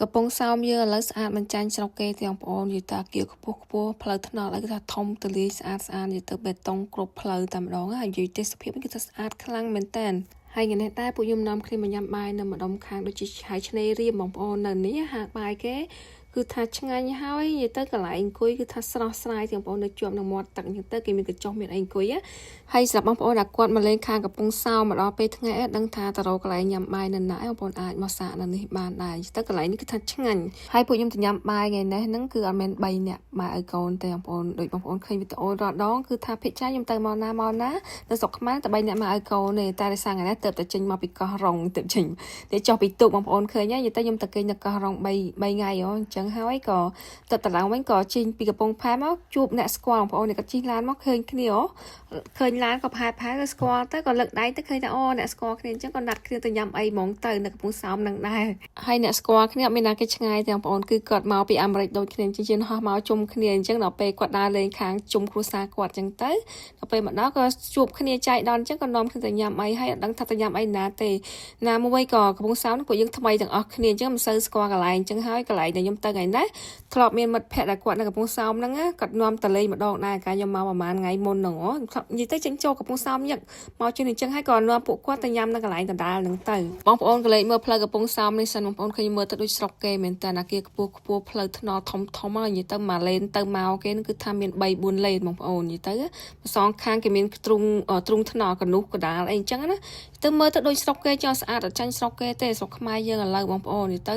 កំពង់សោមយើងឥឡូវស្អាតមិនចាញ់ស្រុកគេទេបងប្អូននិយាយតាគៀខ្ពស់ខ្ពស់ផ្លូវថ្នល់អីគឺថាធំទលាយស្អាតស្អាតនិយាយទៅបេតុងគ្រប់ផ្លូវតែម្ដងហើយនិយាយទេសភាពនេះគឺថាស្អាតខ្លាំងមែនតើហើយថ្ងៃនេះដែរពួកខ្ញុំនាំគ្នាមកញ៉ាំបាយនៅម្ដុំខាងដូចជាឆាយឆ្នេររៀមបងប្អូននៅនេះហាងបាយគេគឺថាឆ្ងាញ់ហើយនិយាយទៅកន្លែងអង្គុយគឺថាស្រស់ស្រាយទាំងបងប្អូននៅជាប់នឹងមាត់ទឹកអញ្ចឹងទៅគេមានកញ្ចុះមានអីអង្គុយហើយសម្រាប់បងប្អូនដែលគាត់មកលេងខាងកំពង់សោមមកដល់ពេលថ្ងៃអត់ដឹងថាទៅរកកន្លែងញ៉ាំបាយនៅណាបងប្អូនអាចមកសាកនៅនេះបានដែរទៅកន្លែងនេះគឺថាឆ្ងាញ់ហើយពួកខ្ញុំទៅញ៉ាំបាយថ្ងៃនេះហ្នឹងគឺអត់មែន3នាក់ម៉ែឲ្យកូនទេបងប្អូនដូចបងប្អូនឃើញវីដេអូរាល់ដងគឺថាភិកចាខ្ញុំទៅមកណាមកណានៅស្រុកខ្មែរតែ3នាក់ម៉ែឲ្យកូនទេតែដោយសារថ្ងៃនេះទៅតែចេញមកពីកោះរងទៅចេញតែចុះពីទូកបងប្អូនឃើញហើយទៅខ្ញុំទៅគេងនៅកោះរង3 3ថ្ងៃហ៎អញ្ចឹងហើយក៏ទៅតឡើងវិញក៏ចេញពីកំពង់ផែមកជួបអ្នកស្គាល់បងប្អូននេះក៏ជិះឡានមកឃើញគ្នាហ៎ឃើញឡានក៏ផែផែក៏ស្គាល់ទៅក៏លើកដៃទៅឃើញថាអូអ្នកស្គាល់គ្នាអញ្ចឹងក៏ណាត់គ្នាទៅញ៉ាំអីហ្មងទៅនៅកំពង់សោមនឹងដែរហើយអ្នកស្គាល់គ្នាអត់មានណាគេឆ្ងាយទេបងប្អូនគឺគាត់មកពីអាមេរិកដូចគ្នាជិះជិះហោះមកជុំគ្នាអញ្ចឹងដល់ពេលគាត់ដើរលេងខាងជុំគ្រួសារគាត់អញ្ចឹងទៅដល់ពេលមកដល់ក៏ជួបគ្នាចែកដល់អញ្ចឹងក៏នាំគ្នាទៅញ៉ាំអីហើយអត់ដឹងថាទៅញ៉ាំអីណាទេណាមួយក៏កំពង់សោមពួកយើងថ្មីទាំងអស់គ្នាអញ្ចឹងមិនសូវស្គាល់កន្លែងអញ្ចឹងហើយកន្លែងដែលខ្ញុំទៅថ្ងៃនេះធ្លាប់មានមិត្តភ័ក្តិដែលគាត់នៅកំពង់សោមហ្នឹងគាត់នាំតលេងម្ដងដែរកាលខ្ញុំមកប្រហែលថ្ងៃមុនហ្នឹងនិយាយទៅចេញចូលកំពង់សោមញឹកមកជិះអញ្ចឹងហើយក៏នាំពួកគាត់ទៅញ៉ាំនៅកន្លែងដដែលហ្នឹងទៅបងប្អូនកលេចមើលផ្លូវកំពង់សោមនេះសិនបងប្អូនឃើញមើលទៅដូចស្រុកគេមែនតើអាគារខ្ពស់ខ្ពស់ផ្លូវថ្នល់ធំធំហ្នឹងនិយាយទៅមួយលេនទៅមកគេគឺថាមាន3 4លេនបងប្អូននិយាយទៅម្សងខាងគេមានទ្រុងទ្រុងថ្នល់កនុះកដាលអីអញ្ចឹងណាទៅមើលទៅដូចស្រុកគេចោលស្អាតអត់ចាញ់ស្រុកគេទេស្រុកខ្មែរយើងឥឡូវបងប្អូននិយាយទៅ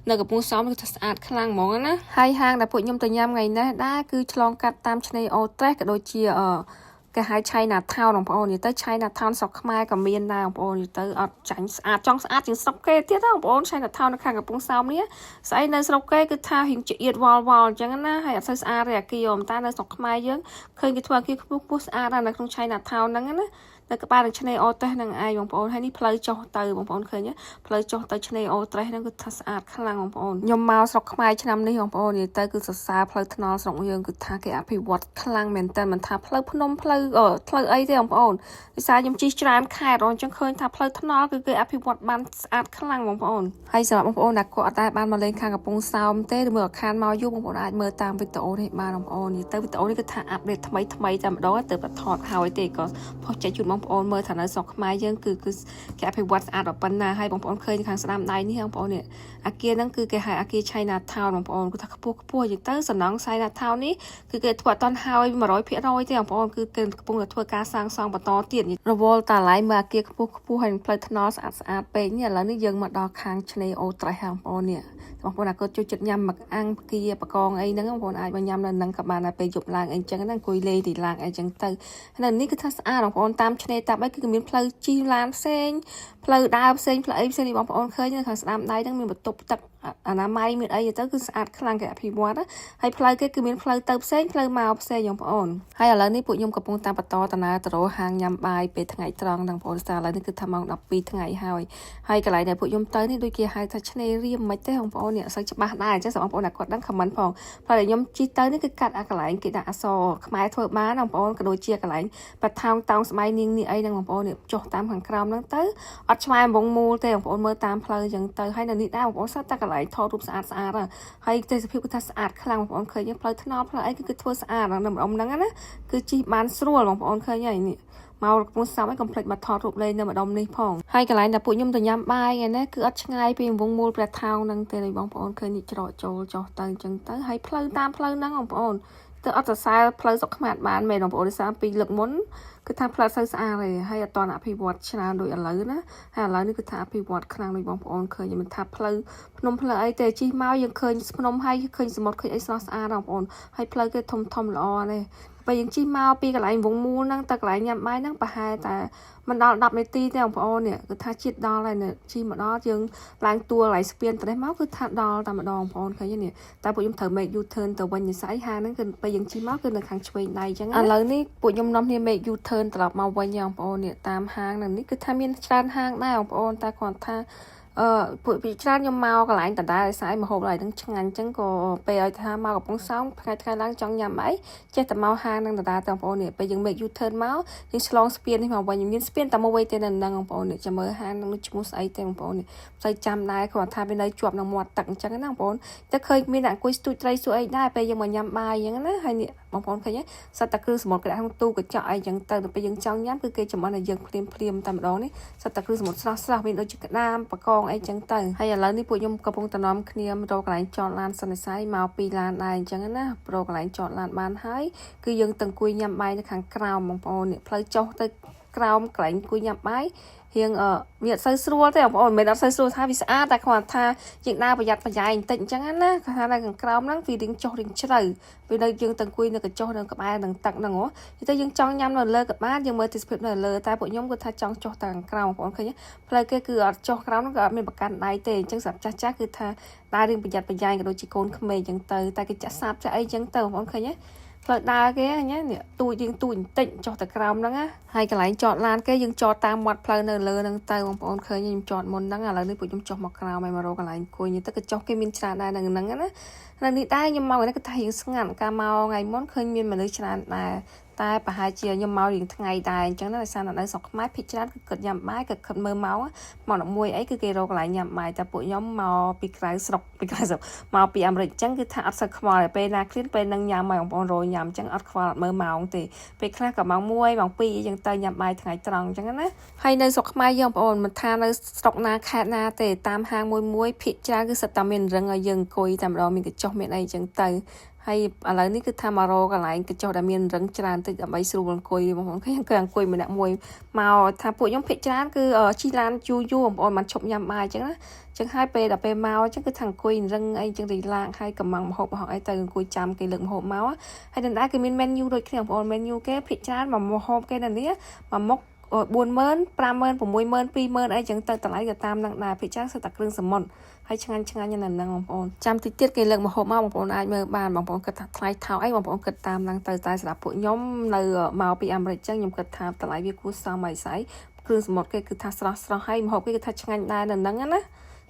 នៅកំពង់សោមគឺថាស្អាតខ្លាំងហ្មងណាហើយហាងដែលពួកខ្ញុំទៅញ៉ាំថ្ងៃនេះដែរគឺឆ្លងកាត់តាមឆ្នេរអូត្រេសក៏ដូចជាអឺគេហៅ China Town បងប្អូននិយាយទៅ China Town ស្រុកខ្មែរក៏មានដែរបងប្អូននិយាយទៅអត់ចាញ់ស្អាតចង់ស្អាតជាងស្រុកគេទៀតណាបងប្អូន China Town នៅខាងកំពង់សោមនេះស្អីនៅស្រុកគេគឺថារៀងចៀតវល់វល់អញ្ចឹងណាហើយអត់សូវស្អាតទេអាគារតែនៅស្រុកខ្មែរយើងឃើញគេធ្វើអាគារខ្ពស់ខ្ពស់ស្អាតណាស់នៅក្នុង China Town ហ្នឹងណានៅក្បែរនឹងឆ្នេរអូតេសហ្នឹងឯងបងប្អូនហើយនេះផ្លូវចុះទៅបងប្អូនឃើញផ្លូវចុះទៅឆ្នេរអូត្រេសហ្នឹងគឺថាស្អាតខ្លាំងបងប្អូនខ្ញុំមកស្រុកខ្មែរឆ្នាំនេះបងប្អូននិយាយទៅគឺសរសើរផ្លូវថ្នល់ស្រុកយើងគឺថាគេអភិវឌ្ឍខ្លាំងមែនតើមិនថាផ្លូវភ្នំផ្លូវផ្លូវអីទេបងប្អូនដោយសារខ្ញុំជិះច្រើនខេត្តអញ្ចឹងឃើញថាផ្លូវថ្នល់គឺគេអភិវឌ្ឍបានស្អាតខ្លាំងបងប្អូនហើយសម្រាប់បងប្អូនដែលគាត់អត់ដែលបានមកលេងខាងកំពង់សោមទេឬមើលអខានមកយូរបងប្អូនអាចមើលតាមវីដេអូនេះបានបងប្អូននិយាយទៅវីដេអូនេះគឺថាupdate ថ្មីថ្មីតែម្ដងទៅតែថតហើយទេក៏ផុសចែកជូនបងប្អូនមើលថានៅស្រុកខ្មែរយើងគឺគឺគេអភិវឌ្ឍស្អាតប៉ុណ្ណាហើយបងប្អូនឃើញខាងស្ដាំដៃនេះបងប្អូននេះអាគារហ្នឹងគឺគេហៅអាគារ China Town បងប្អូនគឺថាខ្ពស់ខ្ពស់យ៉ាងទៅសំណង់ China Town នេះគឺគេធ្វើអត់ទាន់ហើយ100%ទេបងប្អូនគឺគេកំពុងតែធ្វើការសាងសង់បន្តទៀតរវល់តាឡៃមើលអាគារខ្ពស់ខ្ពស់ហើយផ្លូវថ្នល់ស្អាតស្អាតពេកនេះឥឡូវនេះយើងមកដល់ខាងឆ្នេរអូត្រេសហើយបងប្អូននេះបងប្អូនអាគាត់ចូលចិត្តញ៉ាំមឹកអាំងផ្គាបកងអីហ្នឹងបងប្អូនអាចមកញ៉ាំនៅហ្នឹងក៏បានដែរពេលយប់ឡើងអីចឹងណាអង្គុយលេងទីឡើងអីចឹងទៅនៅនេះគឺថាស្អាតបងប្អូនតាមឆ្នេរតាមអីគឺមានផ្លូវជិះឡានផ្សេងផ្លូវដើរផ្សេងផ្លូវអីផ្សេងនេះបងប្អូនឃើញនៅខាងស្ដាំដៃហ្នឹងមានបន្ទប់ទឹកអនាម័យមានអីទៅគឺស្អាតខ្លាំងគេអភិវឌ្ឍហើយផ្លូវគេគឺមានផ្លូវទៅផ្សេងផ្លូវមកផ្សេងបងប្អូនហើយឥឡូវនេះពួកខ្ញុំកំពុងតាមបន្តដំណើរទៅរកហាងញ៉ាំបាយពេលថ្ងៃត្រង់បងប្អូនស្តាឥឡូវនេះគឺថាម៉ោង12ថ្ងៃហើយហើយកន្លែងដែលពួកខ្ញុំទៅនេះដូចគេហៅថាឆ្នេររៀមមិនទេបងប្អូននេះអត់សូវច្បាស់ដែរអញ្ចឹងសម្រាប់បងប្អូនដែលគាត់ដឹង comment ផងផ្លូវដែលខ្ញុំជិះទៅនេះគឺកាត់អាកន្លែងគេដាក់អក្សរខ្មែរធ្វើបានបងប្អូនក៏ដូចជាកន្លែងបថោងតោងស្បៃនាងនេះអីហ្នឹងបងប្អូននេះចុះតាមខាងក្រោមហ្នឹងទៅអត់ឆ្ងាយវងមូលទេបងប្អូនមើលតាមផ្លូវអញ្ចឹងទៅហើយនៅនេះដែរបងប្អូនសត្វតែកន្លែងថតរូបស្អាតស្អាតហើយទេសភាពគឺថាស្អាតខ្លាំងបងប្អូនឃើញផ្លូវថ្នល់ផ្លូវអីគឺគឺធ្វើស្អាតនៅម្ដុំហ្នឹងណាគឺជិះបានស្រួលបងប្អូនឃើញហើយនេះមកកំពង់សោមឲ្យកុំភ្លេចមកថតរូបលេងនៅម្ដុំនេះផងហើយកន្លែងដែលពួកខ្ញុំទៅញ៉ាំបាយថ្ងៃនេះគឺអត់ឆ្ងាយពីវងមូលព្រះថោងហ្នឹងទេបងប្អូនឃើញនេះច្រកចូលចុះទៅអញ្ចឹងទៅហើយផ្លូវតាមផ្លូវហ្នឹងបងប្អូនទៅអត់សរសើរផ្លូវស្រុកខ្មែរបានមែនបងប្អូនដោយសារពីលើកមុនគឺថាផ្លូវសូវស្អាតទេហើយអត់តអភិវឌ្ឍច្រើនដូចឥឡូវណាហើយឥឡូវនេះគឺថាអភិវឌ្ឍខ្លាំងដូចបងប្អូនឃើញមិនថាផ្លូវភ្នំផ្លូវអីទេជិះមកយើងឃើញភ្នំហើយឃើញសមុទ្រឃើញអីស្រស់ស្អាតបងប្អូនហើយផ្លូវគេធំធំល្អនេះពេលយើងជិះមកពីកន្លែងវងមូលហ្នឹងទៅកន្លែងញ៉ាំបាយហ្នឹងប្រហែលតែមិនដល់10នាទីទេបងប្អូននេះគឺថាជាតិដល់ហើយនេះជិះមកដល់យើងឡើងទួលកន្លែងស្ពានទៅនេះមកគឺថាដល់តែម្ដងបងប្អូនឃើញទេនេះតែពួកខ្ញុំត្រូវ make U turn ទៅវិញនិស័យហាងហ្នឹងគឺពេលយើងជិះមកគឺនៅខាងឆ្វេងដៃអញ្ចឹងឥឡូវនេះពួកខ្ញុំនាំគ្នា make U turn ត្រឡប់មកវិញបងប្អូននេះតាមហាងហ្នឹងនេះគឺថាមានច្រើនហាងដែរបងប្អូនតែគ្រាន់ថា អឺពួកពីច្រើនខ្ញុំមកកន្លែងដដែលដោយសារម្ហូបឡើយហ្នឹងឆ្ងាញ់អញ្ចឹងក៏ពេលឲ្យថាមកកំពង់សោមថ្ងៃថ្ងៃឡើងចង់ញ៉ាំអីចេះតែមកហាងហ្នឹងដដែលបងប្អូននេះពេលយើង make U turn មកយើងឆ្លងស្ពាននេះមកវិញមានស្ពានតែមួយទេនៅហ្នឹងបងប្អូននេះចាំមើលហាងហ្នឹងឈ្មោះស្អីទេបងប្អូននេះមិនសូវចាំដែរគ្រាន់ថាវានៅជាប់នឹងមាត់ទឹកអញ្ចឹងណាបងប្អូនតែឃើញមានអ្នកអង្គុយស្ទូចត្រីស្ទូចអីដែរពេលយើងមកញ៉ាំបាយអញ្ចឹងណាហើយនេះបងប្អូនឃើញទេសត្វតែគ្រឿងសមុទ្រគេដាក់ក្នុងទូកញ្ចក់អីអញ្ចឹងទៅដល់ពេលយើងចង់ញ៉ាំគឺគេចំអិនឲ្យយើងភ្លាមភ្លាមតែម្ដងនេះសត្វតែគ្រឿងសមុទ្រស្រស់ស្រស់មានដូចជាក្តាមបកងអីចឹងទៅហើយឥឡូវនេះពួកខ្ញុំកំពុងតំណំគ្នារកកន្លែងចតឡានសិនស័យមកពីឡានដែរអញ្ចឹងណារកកន្លែងចតឡានបានហើយគឺយើងទៅអង្គុយញ៉ាំបាយនៅខាងក្រោមបងប្អូននេះផ្លូវចុះទៅក្រោមកន្លែងអង្គុយញ៉ាំបាយរៀងអឺវាអត់សូវស្រួលទេបងប្អូនមិនមែនអត់សូវស្រួលថាវាស្អាតតែគ្រាន់ថាយើងដើរប្រយ័ត្នប្រយែងបន្តិចអញ្ចឹងណាគាត់ថានៅខាងក្រោមហ្នឹងវារៀងចុះរៀងជ្រៅវានៅយើងទៅអង្គុយនៅកញ្ចុះនៅក្បែរនឹងទឹកហ្នឹងហ៎ទៅយើងចង់ញ៉ាំនៅលើក៏បានយើងមើលទេសភាពនៅលើតែពួកខ្ញុំគាត់ថាចង់ចុះតែខាងក្រោមបងប្អូនឃើញផ្លូវគេគឺអត់ចុះក្រោមហ្នឹងក៏អត់មានប្រកាន់ដៃទេអញ្ចឹងសម្រាប់ចាស់ចាស់គឺថាដើររៀងប្រយ័ត្នប្រយែងក៏ដូចជាកូនក្មេងអញ្ចឹងទៅតែគេចាក់សាបចាក់អីអញ្ចឹងទៅបងប្អូនឃើញទេផ្លូវដើរគេញ៉នេះទូចយើងទូចបន្តិចចុះទៅក្រោមហ្នឹងណាហើយកន្លែងចតឡានគេយើងចតតាមមាត់ផ្លូវនៅលើហ្នឹងទៅបងប្អូនឃើញខ្ញុំចតមុនហ្នឹងឥឡូវនេះពួកខ្ញុំចុះមកក្រោមហើយមករកកន្លែងអង្គុយទៅក៏ចុះគេមានច្រើនដែរនៅហ្នឹងណានៅនេះដែរខ្ញុំមកនេះគឺថារៀងស្ងាត់កាលមកថ្ងៃមុនឃើញមានមនុស្សច្រើនដែរតែប្រហែលជាខ្ញុំមករៀងថ្ងៃដែរអញ្ចឹងណាដោយសារនៅស្រុកខ្មែរភាគច្រើនគឺគាត់ញ៉ាំបាយក៏គាត់មើលម៉ោងម៉ោង11អីគឺគេរកកន្លែងញ៉ាំបាយតែពួកខ្ញុំមកពីក្រៅស្រុកពីក្រៅស្រុកមកពីអាមេរិកអញ្ចឹងគឺថាអត់សូវខ្វល់ទេពេលណាឃ្លានពេលនឹងញ៉ាំឲ្យបងប្អូនរយញ៉ាំអញ្ចឹងអត់ខ្វល់អត់មើលម៉ោងទេពេលខ្លះក៏ម៉ោង1ម៉ោង2អីចឹងទៅញ៉ាំបាយថ្ងៃត្រង់អញ្ចឹងណាហើយនៅស្រុកខ្មែរយើងបងប្អូនមិនថានៅស្រុកណាខេត្តណាទេតាមហាងមួយមួយភាគច្រើនគឺសិតតែមានរឹងឲ្យយើងអង្គុយតែម្ដងមានកញ្ចុះមានអីអញ្ចឹងទៅហើយឥឡូវនេះគឺថាមករកកន្លែងកញ្ចុះដែលមានរឹងច្រើនតិចដើម្បីស្រួលអង្គុយបងប្អូនឃើញអង្គុយអង្គុយម្នាក់មួយមកថាពួកខ្ញុំភាគច្រើនគឺជិះឡានយូរយូរបងប្អូនមិនឈប់ញ៉ាំបាយអញ្ចឹងណាចឹងហើយពេលដល់ពេលមកអញ្ចឹងគឺថាអង្គុយរឹងអីអញ្ចឹង relax ហើយកំងម្ហូបម្ហូបអីទៅអង្គុយចាំគេលើកម្ហូបមកហើយដដែលគេមាន menu ដូចគ្នាបងប្អូន menu គេភាគច្រើនមួយម្ហូបគេនៅនេះមួយមុខ40000 50000 60000 20000អីចឹងទៅតម្លៃក៏តាមនឹងដែរភាគច្រើនសុទ្ធតែគ្រឿងសមុទ្រហើយឆ្ងាញ់ឆ្ងាញ់នៅនឹងបងប្អូនចាំតិចទៀតគេលើកម្ហូបមកបងប្អូនអាចមើលបានបងប្អូនគិតថាថ្លៃថោកអីបងប្អូនគិតតាមនឹងទៅតែសម្រាប់ពួកខ្ញុំនៅមកពីអាមេរិកចឹងខ្ញុំគិតថាតម្លៃវាគួរសមហើយស្អីគ្រឿងសមុទ្រគេគឺថាស្រស់ស្រស់ហើយម្ហូបគេគឺថាឆ្ងាញ់ដែរនៅនឹងណ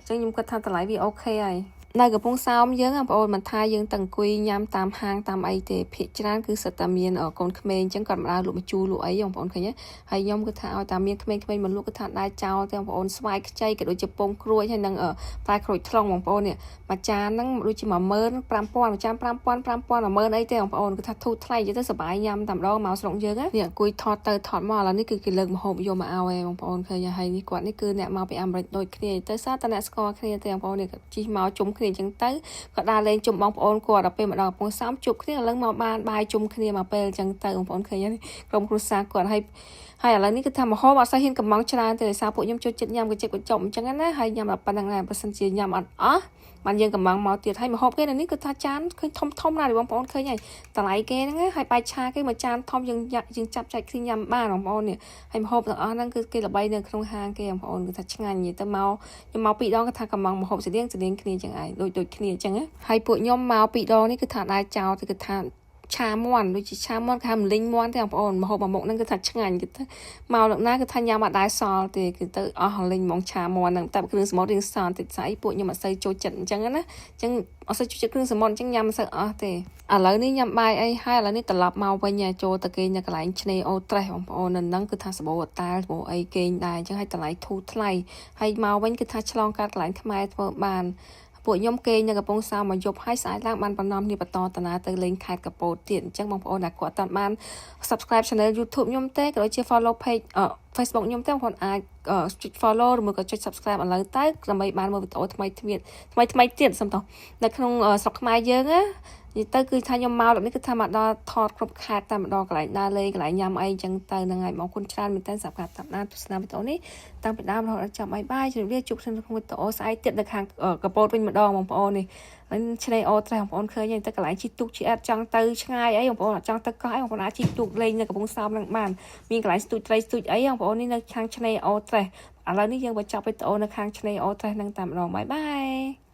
ាចឹងខ្ញុំគិតថាតម្លៃវា OK ហើយនៅកំពង់សោមយើងបងប្អូនមិនថាយើងទៅអង្គុយញ៉ាំតាមហាងតាមអីទេភាគច្រើនគឺសិតតែមានកូនក្មេងអញ្ចឹងគាត់មកដើរលក់ម្ជូរលក់អីបងប្អូនឃើញទេហើយខ្ញុំគឺថាឲ្យតែមានក្មេងៗមកលក់គឺថាដែរចោលទេបងប្អូនស្វាយខ្ចីក៏ដូចជាពងក្រួយហើយនឹងផ្លែក្រូចថ្លុងបងប្អូននេះមួយចានហ្នឹងដូចជា15000មួយចាន5000 5000 10000អីទេបងប្អូនគឺថាធូរថ្លៃទៅសប្បាយញ៉ាំតែម្ដងមកស្រុកយើងនេះអង្គុយថតទៅថតមកឥឡូវនេះគឺគេលើកម្ហូបយកមកឲ្យបងប្អូនឃើញហើយនេះគាត់នេះគឺអ្នកមកពីអាមេរិកដូចគ្នាទៅសារតែអ្នកស្គាល់គ្នាទេបងប្អូននេះជិះមកជុំគ្នាអញ្ចឹងទៅគាត់ដើរលេងជុំបងប្អូនគាត់ដល់ពេលមកដល់កំពង់សោមជួបគ្នាឥឡូវមកបានបាយជុំគ្នាមកពេលអញ្ចឹងទៅបងប្អូនឃើញហើយក្រុមគ្រួសារគាត់ហើយហើយឥឡូវនេះគឺថាម្ហូបអត់សូវហ៊ានកំងច្រើនទេដោយសារពួកខ្ញុំចូលចិត្តញ៉ាំកញ្ចិកកញ្ចុំអញ្ចឹងណាហើយញ៉ាំដល់ប៉ុណ្្នឹងដែរបើសិនជាញ៉ាំអត់អស់បានយើងកំងមកទៀតហើយម្ហូបគេនៅនេះគឺថាចានឃើញធំធំណាស់បងប្អូនឃើញហើយតម្លៃគេហ្នឹងហើយបាយឆាគេមួយចានធំយើងយើងចាប់ចែកគ្នាញ៉ាំបានបងប្អូននេះហើយម្ហូបទាំងអស់ហ្នឹងគឺគេល្បីនៅក្នុងហាងគេបងប្អូនគឺថាឆ្ងាញ់ទៅមកខ្ញុំមកពីរដងគឺថាកំងម្ហូបស្តៀងស្តៀងគ្នាចឹងឯងដូចដូចគ្នាចឹងហើយពួកខ្ញុំមកពីរដងនេះគឺថាដែរចោលគឺថាឆាមាន់ដូចជាឆាមាន់គេហៅម្លិញមាន់ទេបងប្អូនម្ហូបមួយមុខហ្នឹងគឺថាឆ្ងាញ់គឺថាមកលើកណាគឺថាញ៉ាំអត់ដែរសល់ទេគឺទៅអស់លិញហ្មងឆាមាន់ហ្នឹងតែគ្រឿងសមុទ្ររៀងសល់តិចស្អីពួកខ្ញុំអត់សូវចូលចិត្តអញ្ចឹងណាអញ្ចឹងអត់សូវចូលចិត្តគ្រឿងសមុទ្រអញ្ចឹងញ៉ាំមិនសូវអស់ទេឥឡូវនេះញ៉ាំបាយអីហើយឥឡូវនេះត្រឡប់មកវិញចូលទៅគេនៅកន្លែងឆ្នេរអូត្រេសបងប្អូននៅហ្នឹងគឺថាសបោតាលសបោអីគេងដែរអញ្ចឹងហើយតម្លៃធូរថ្លៃហើយមកវិញគឺថាឆ្លងកាត់កន្លែងខ្មែរធ្វើបានពួកខ្ញុំគេងនៅកំពង់សោមមកយប់ហើយស្អែកឡើងបានបណ្ដំនេះបន្តតាណាទៅលេងខេត្តកពតទៀតអញ្ចឹងបងប្អូនដែលគាត់អត់បាន subscribe channel YouTube ខ្ញុំទេក៏ដូចជា follow page Facebook ខ្ញុំទេបងប្អូនអាចចុច follow ឬមួយក៏ចុច subscribe ឥឡូវទៅដើម្បីបានមើលវីដេអូថ្មីថ្មីថ្មីថ្មីទៀតសំទោសនៅក្នុងស្រុកខ្មែរយើងណានិយាយទៅគឺថាខ្ញុំមកលើកនេះគឺថាមកដល់ថតគ្រប់ខេត្តតែម្ដងកន្លែងដើរលេងកន្លែងញ៉ាំអីអញ្ចឹងទៅហ្នឹងហើយបងគុណច្រើនមែនតើសម្រាប់ការតាមដានទស្សនាវីដេអូនេះតាំងពីដើមរហូតដល់ចប់បាយបាយជម្រាបលាជួបគ្នាក្នុងវីដេអូស្អែកទៀតនៅខាងកពតវិញម្ដងបងប្អូននេះហើយឆ្នេរអូត្រេះបងប្អូនឃើញហើយទៅកន្លែងជិះទូកជិះអត់ចង់ទៅឆ្ងាយអីបងប្អូនអត់ចង់ទៅកោះអីបងប្អូនអាចជិះទូកលេងនៅកំពង់សោមនឹងបានមានកន្លែងស្ទូចត្រីស្ទូចអីបងប្អូននេះនៅខាងឆ្នេរអូត្រេះឥឡូវនេះយើងបញ្ចប់វីដេអូនៅខាងឆ្នេរអូត្រេះនឹងតែម្ដង bye bye.